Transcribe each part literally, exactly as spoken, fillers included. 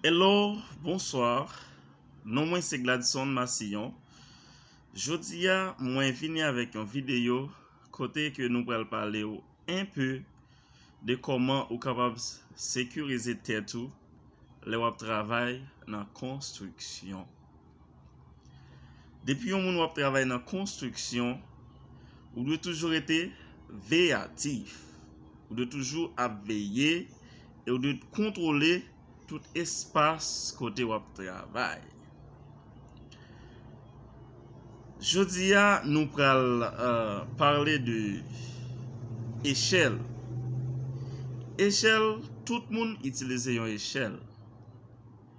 Hello, bonsoir. Non mwen se Gladson Massillon. Jodi a, mwen vini avèk yon videyo kote ke nou pral pale w enpe de kòman ou kapab sekirize tèt ou lè w ap travay nan konstriksyon. Depi yon moun w ap travay nan konstriksyon, ou dwe toujou rete veyatif. Ou dwe toujou ap veye e ou dwe kontwole tout espas kote w ap travay. Jodi a, nou pral uh, pale de echèl. Echèl, tout moun itilize yon echèl.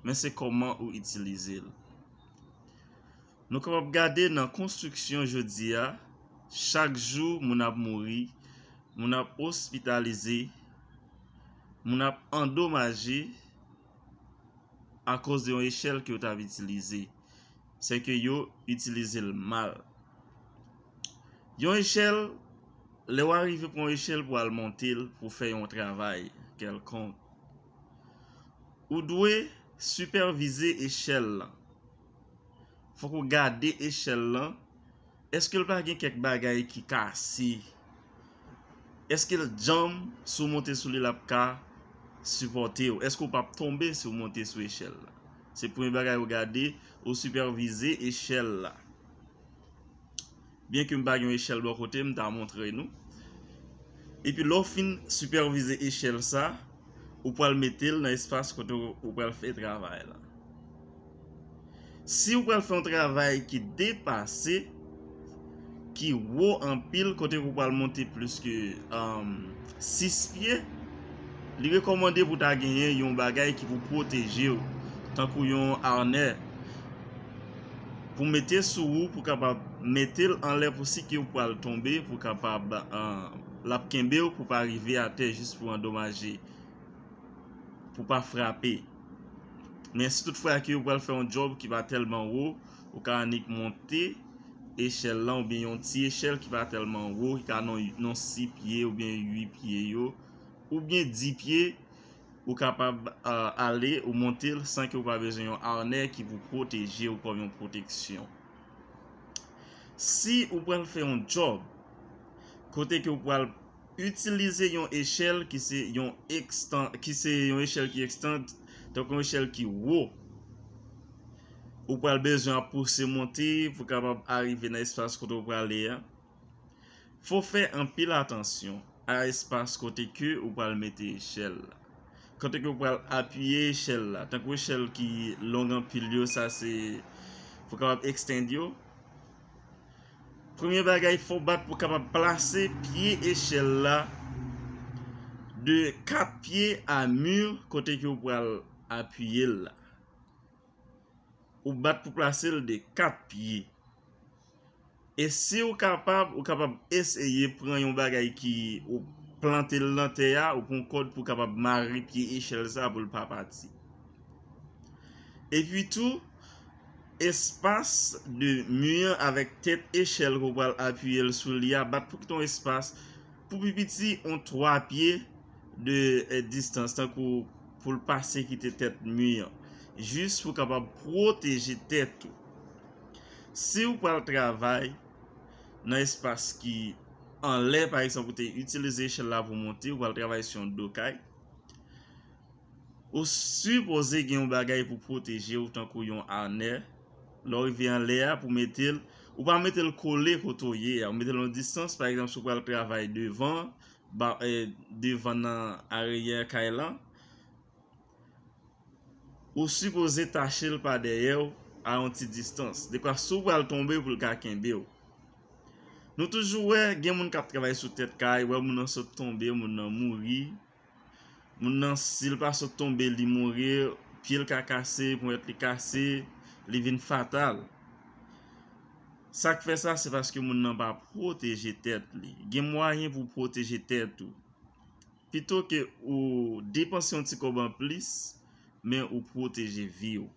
Men se kòman ou itilize l. Nou kapab gade nan konstriksyon jodi a, chak jou moun ap mouri, moun ap ospitalize, moun ap andomaje akoz de yon echèl ke yo t ap itilize. Se ke yo itilize l mal. Yon echèl, lè w arive pran yon echèl pou al monte l pou fè yon travay kèlkonk, ou dwe sipèvize echèl lan. Fòk ou gade echèl lan. Èske l pa gen kèk bagay ki kase? Èske l djanm, si w monte sou li, l ap ka sipòte w? Èske w p ap tonbe si w monte sou echèl la? Se premye bagay ou gade, ou sipèvize echèl la. Byen ke m pa gen yon echèl bò kote m, m ta montre nou. Epi lè w fin sipèvize echèl sa, ou pral mete l nan espas kote w pral fè travay la. Si w pral fè yon travay ki depase, ki wo anpil, kote w pral monte plis ke um, sis pye, li rekòmande pou ta genyen yon bagay ki pou pwoteje w, tankou yon arnè, pou mete sou ou, pou kapab mete l anlè pou si ke w pral tonbe, pou kapab uh, l ap kenbe w pou pa rive atè jis pou andomaje, pou pa frape. Men si toutfwa ke w pral fè yon djòb ki pa tèlman wo, ou ka annik monte echèl lan oubyen yon ti echèl ki pa tèlman wo, ki ka nan, nan sis pye oubyen uit pye yo, oubyen dis pye, ou kapab uh, ale ou monte l san ke w pa bezwen yon arnè ki pou pwoteje w kòm yon pwoteksyon. Si ou pral fè yon djòb kote ke ou pral itilize yon echèl ki se yon ekstan, ki se yon echèl ki ekstan, tankou yon echèl ki wo, ou pral bezwen ap pouse monte pou kapab arive nan espas kote ou prale a. Fò fè anpil atansyon a espas kote ke ou pral mete echèl la. Kote ke ou pral apiye echèl la. Tankou echèl ki long anpil yo, sa se pou kapab extend yo. Premye bagay, fò w bat pou kapab plase pye echèl la de kat pye a mi kote ke ou pral apiye l la. Ou bat pou plase l de kat pye. E si w kapab, ou kapab eseye pran yon bagay ki ou plante l nan tè a, ou pran yon kòd pou w kapab mare pye echèl sa pou l pa pati. Epi tou, espas de mi an avèk tèt echèl ke w pral apiye l sou li a, bat pou kite yon espas pou pi piti yon twa pye de eh, distans, tankou pou l pase kite tèt mi an, jis pou w kapab pwoteje tèt ou. Si w pral travay nan espas ki anlè, pa egzanp, ou te itilize echèl la pou monte, ou pral travay sou yon do kay, ou sipoze gen yon bagay pou pwoteje w, tankou yon anè. Lè w rive anlè a, pou mete l, ou pa mete l kole kote w ye a, ou mete l yon distans, pa egzanp, si w pral travay devan, ba, eh, devan nan aryè kay lan, ou sipoze tache l pa dèyè w a yon ti distans. Dekwa, si w pral tonbe, pou l ka kenbe w. Nou toujou wè, gen moun k ap travay sou tèt kay, wè moun nan sot tonbe, moun nan mouri. Moun nan, si l pa sot tonbe, li mouri, pye l ka kase, ponyèt li kase, li vin fatal. Sa k fè sa, se paske moun nan pa pwoteje tèt li. Gen mwayen pou w pwoteje tèt ou. Pito ke ou depanse yon ti kòb anplis, men ou pwoteje vi w.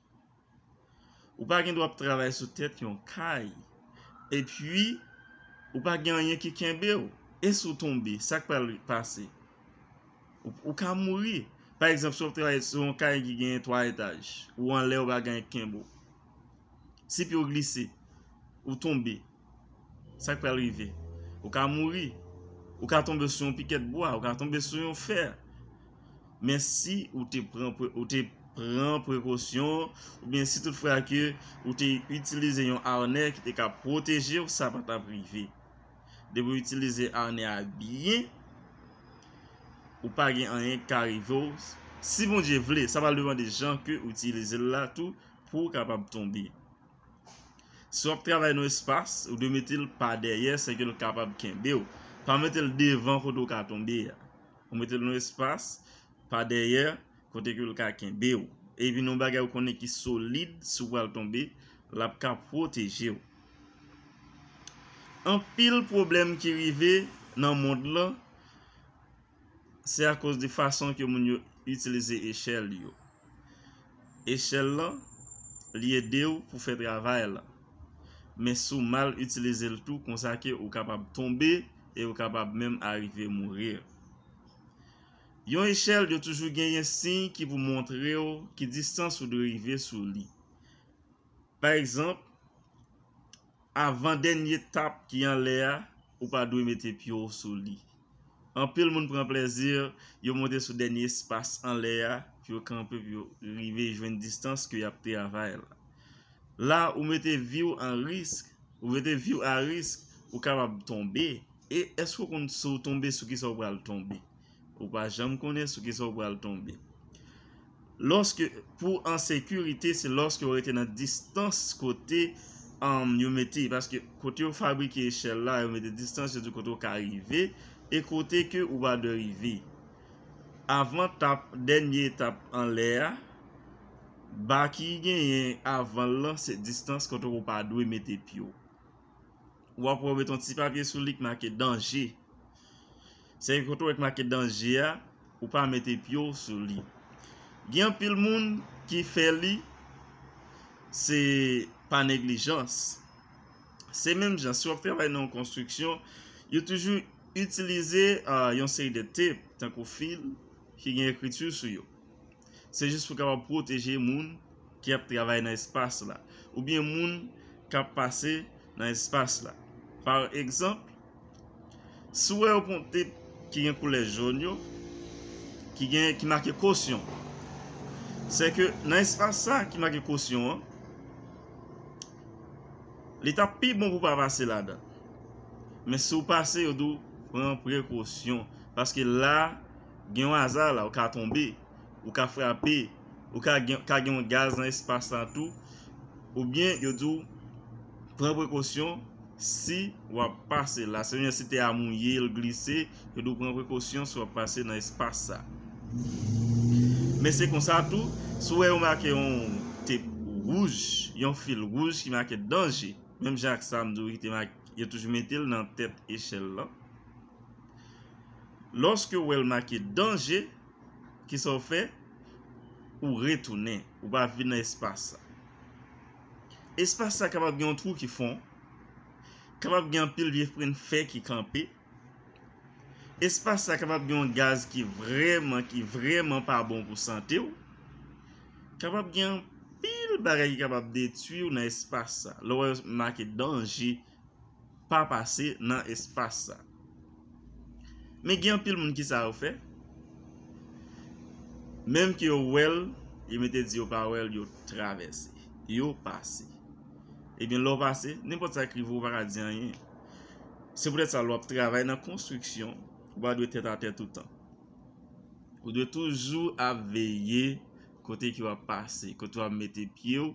Ou pa gen dwa ap travay sou tèt yon kay, epi ou pa gen anyen ki kenbe w. E si w tonbe, sa k pral pase? Ou, ou ka mouri. Pa egzanp, si w ap travay sou yon kay ki genyen twa etaj, ou anlè, ou pa gen kenbe w. Si pye w glise, ou tonbe, sa k pral rive? Ou ka mouri. Ou ka tonbe sou yon pikèt bwa, ou ka tonbe sou yon fè. Men si ou te pran pre- ou te pran prekosyon, oubyen si toutfwa ke ou te itilize yon arnè ki te ka pwoteje w, sa pa t ap rive. Depi w itilize arnè a byen, ou pa gen anyen k ka rive w. Si Bondye vle, sa pral depann de jan ke ou itilize l la tou pou w kapab tonbe. Si w ap travay nan espas, ou dwe mete l pa dèyè, sèke l kapab kenbe w. Pa mete l devan kote w ka tonbe a. Ou mete l nan espas, pa dèyè, kote ke l ka kenbe w. Epi nan yon bagay ou konnen ki solid, si w pral tonbe, l ap ka pwoteje w. Anpil pwoblèm ki rive nan mond lan, se akoz de fason ke moun yo itilize echèl yo. Echèl lan, li ede w pou fè travay la. Men si w mal itilize l tou, konsa ke ou kapab tonbe e ou kapab menm arive mouri. Yon echèl, yo toujou genyen siy ki pou montre w ki distans ou dwe rive sou li. Pa egzanp, avan dènye etap ki anlè a, ou pa dwe mete pye w sou li. Anpil moun pran plezi, yo monte sou dènye espas anlè a, pou yo kanpe, pou yo rive jwenn distans ke y ap travay la. La, ou mete vi w an risk, ou mete vi w a risk, ou kapab tonbe. E èske w konn si w tonbe, sou kisa w pral tonbe? Ou pa janm konnen sou kisa w pral tonbe. Lòske, pou an sekirite, se lòske w rete nan distans kote, um, yo mete, paske kote yo fabrike echèl la, yo mete distans, yo di kote w ka rive, e kote ke ou pa dwe rive. Avan etap, dènye etap anlè a, ba ki genyen avan l lan, se distans kote w pa dwe mete pye w. W ap wè w met yon ti papye sou li ki make danje. Se kote w wè k make danje a, ou pa mete pye w sou li. Gen anpil moun ki fè li, se pa neglijans. Se menm jan, si w ap travay nan yon konstriksyon, yo toujou itilize, ah, yon seri de tep, tankou fil, ki gen ekriti sou yo. Se jis pou kapab pwoteje moun ki ap travay nan espas la, oubyen moun k ap pase nan espas la. Pa egzanp, si w wè yo pran tep ki gen koulè jòn yo, ki gen, ki make kosyon, se ke nan espas sa ki make kosyon an, li t ap pi bon pou w pa pase ladan. Men si w pase, yo di w pran prekosyon, paske la, gen yon aza la, ou ka tonbe, ou ka frape, ou ka gen, ka gen yon gaz nan espas la tou, oubyen yo di w pran prekosyon si w ap pase la. Se menm si tè a mouye, l glise, yo di w pran prekosyon si w ap pase nan espas sa. Men se konsa tou, si w wè yo make yon tep wouj, yon fil wouj ki make danje, menm jan ak sa m di w ki te make, yo toujou mete l nan tèt echèl lan. Lòske w wè l make danje, kisa w fè? Ou retounen, ou pa vin nan espas sa. Espas sa kapab gen yon twou ki fon, kapab gen anpil vye fren fè ki kanpe. Espas sa kapab gen yon gaz ki vrèman, ki vrèman pa bon pou sante w. Kapab gen anpil bagay ki kapab detwi w nan espas sa. Lè w wè make danje, pa pase nan espas sa. Men gen anpil moun, kisa yo fè? Menm ke yo wè l, yo mete di yo pa wè l, yo travèse. Yo pase. Ebyen, lè w pase, nenpòt sa k rive w, ou pa ka di anyen. Se poutèt sa, lè w ap travay nan konstriksyon, ou pa dwe tèt atè toutan. Ou dwe toujou ap veye kote ke w ap pase, kote w ap mete pye w,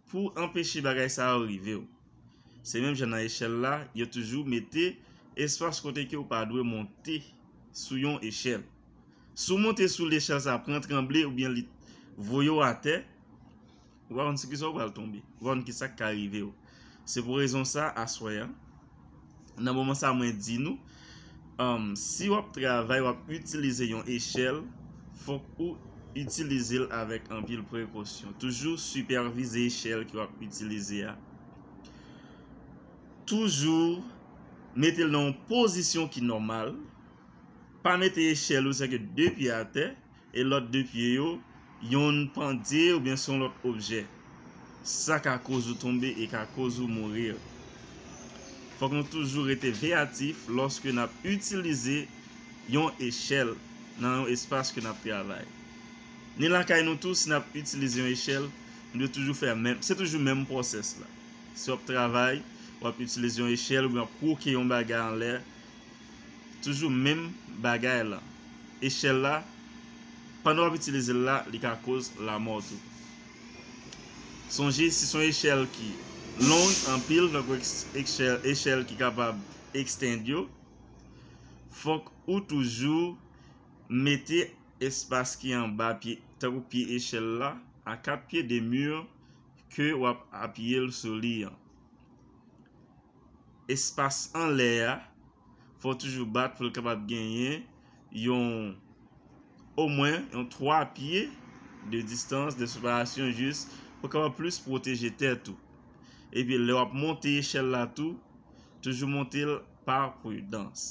pou anpeche bagay sa yo rive w. Se menm jan nan echèl la, yo toujou mete espas kote ke w pa dwe monte sou yon echèl. Si w monte sou l, echèl sa pran tranble oubyen li voye w atè, ou pa konn sou kisa w pral tonbe, ou pa konn kisa k ka rive w. Se pou rezon sa, aswè a, nan moman sa mwen di nou, um, si w ap travay, w ap itilize yon echèl, fòk ou itilize l avèk anpil prekosyon. Toujou sipèvize echèl ke w ap itilize a. Toujou mete l nan yon pozisyon ki nòmal. Pa mete echèl ou, sèke de pye atè, e lòt de pye yo, yonn pandye oubyen sou yon lòt objè. Sa ka koz ou tonbe e ka koz ou mouri. Fòk nou toujou rete veyatif lòske n ap itilize yon echèl nan yon espas ke n ap travay. Ni lakay nou tou, si n ap itilize yon echèl, nou dwe toujou fè menm, se toujou menm pwosès la. Si w ap travay, w ap itilize yon echèl oubyen w ap kwoke yon bagay anlè, toujou menm bagay la. Echèl la, pandan w ap itilize l la, li ka koz lanmò tou. Sonje, si se yon echèl ki long anpil, tankou echèl, echèl ki kapab extend yo, fòk ou toujou mete espas ki anba pye, tankou pye echèl la, a kat pye de mi ke w ap apiye l sou li an. Espas anlè a, fò w toujou bat pou l kapab genyen yon, omwen yon twa pye de distans de separasyon, jis pou w kapab plis pwoteje tèt ou. Epi lè w ap monte echèl la tou, toujou monte l pa pridans.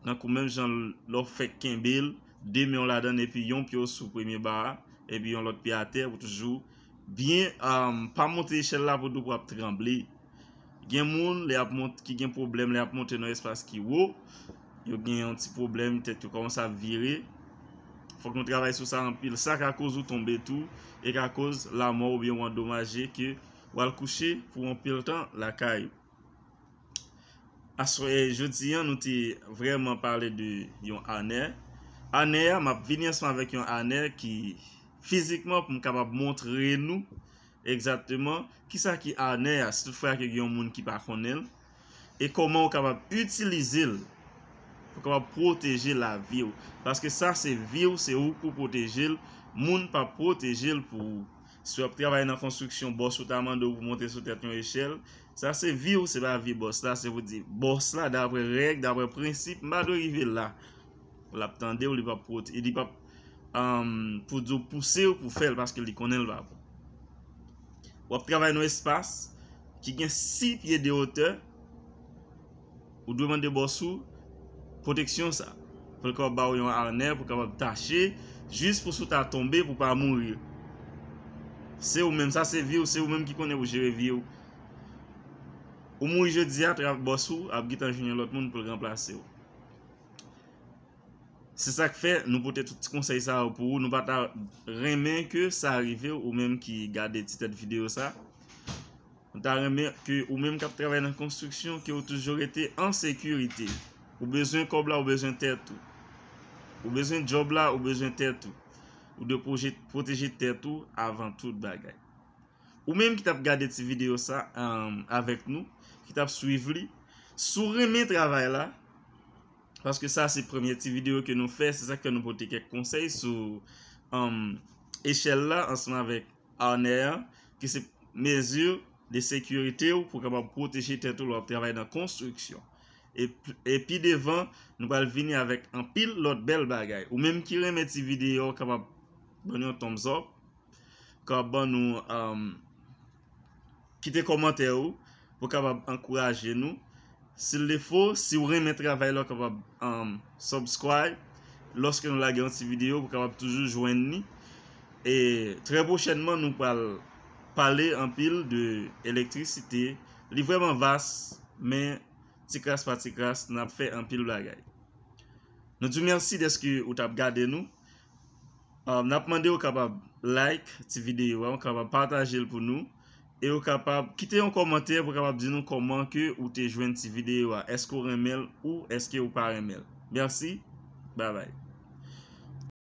Tankou menm jan lè w fèk kenbe l, de men w ladan l epi yon pye w sou premye ba a, epi yon lòt pye atè, ou toujou byen, um, pa monte echèl la pou di w pou ap tranble. Gen moun lè y ap mont-, ki gen pwoblèm lè y ap monte nan espas ki wo, yo gen yon ti pwoblèm, tèt yo kòmanse ap vire. Fòk nou travay sou sa anpil. Sa ka koz ou tonbe tou, e ka koz lanmò oubyen w andomaje ke w al kouche pou anpil tan lakay ou. Aswè, jodi a, nou te vrèman pale de yon anè. Anè a, m ap vini ansanm avèk yon anè ki fizikman pou m kapab montre nou egzakteman kisa ki anè a, si toutfwa ke gen yon moun ki pa konnen l, e kòman ou kapab itilize l pou kapab pwoteje lavi w. Paske sa se vi w, se ou pou pwoteje l, moun p ap pwoteje l pou ou. Si w ap travay nan konstriksyon, bòs ou ta mande w pou monte sou tèt yon echèl, sa se vi w, se pa vi bòs la, se pou di bòs la, daprè règ, daprè prensip, m pa dwe rive la. L ap tande w, li p ap pwote-, li p ap, um, pou di w pouse w pou fè l, paske li konnen l pa bon. W ap travay nan espas ki gen sis pye de wotè, ou dwe mande bòs ou pwoteksyon sa, pou l kapab ba w yon anè, pou kapab tache, jis pou si w ta tonbe, pou pa mouri. Se ou menm, sa se vi w, se ou menm ki konnen pou jere vi w. Ou mouri jodi a, tra-, bòs ou ap gentan jwenn yon lòt moun pou l ranplase w. Se sa k fè nou pote tout ti konsèy sa yo pou ou. Nou pa ta renmen ke sa rive w, ou menm ki gade ti tèt videyo sa. Nou ta renmen ke ou menm k ap travay nan konstriksyon, ke ou toujou rete an sekirite. Ou bezwen kòb la, ou bezwen tèt ou. Ou bezwen djòb la, ou bezwen tèt ou. Ou dwe pwoje-, pwoteje tèt ou avan tout bagay. Ou menm ki t ap gade ti videyo sa, um, avèk nou, ki t ap swiv li, si w renmen travay la, paske sa se premye ti videyo ke nou fè, se sa k fè nou pote kèk konsèy sou, um, echèl la ansanm avèk anè an, ki se mezi de sekirite w pou kapab pwoteje tèt ou lè w ap travay nan konstriksyon. E, e pi devan, nou pral vini avèk anpil lòt bèl bagay. Ou menm ki renmen ti videyo, kapab ban nou yon thumbs up, kapab ban nou, um, kite kòmantè ou pou kapab ankouraje nou. Si l defo, si w renmen travay la, w kapab, um, subscribe lòske nou lage yon ti videyo pou kapab toujou jwenn ni. E trè pwochènman, nou pral pale anpil de elektrisite. Li vrèman vas, men ti kras pa ti kras, n ap fè anpil bagay. Nou di w mèsi dèske ou t ap gade nou. Uh, n ap mande w kapab like ti videyo a, w kapab pataje l pou nou, e w kapab kite yon kòmantè pou kapab di nou kòman ke ou te jwenn ti videyo a. Èske w renmen l ou èske w pa renmen l? Mèsi. Babay.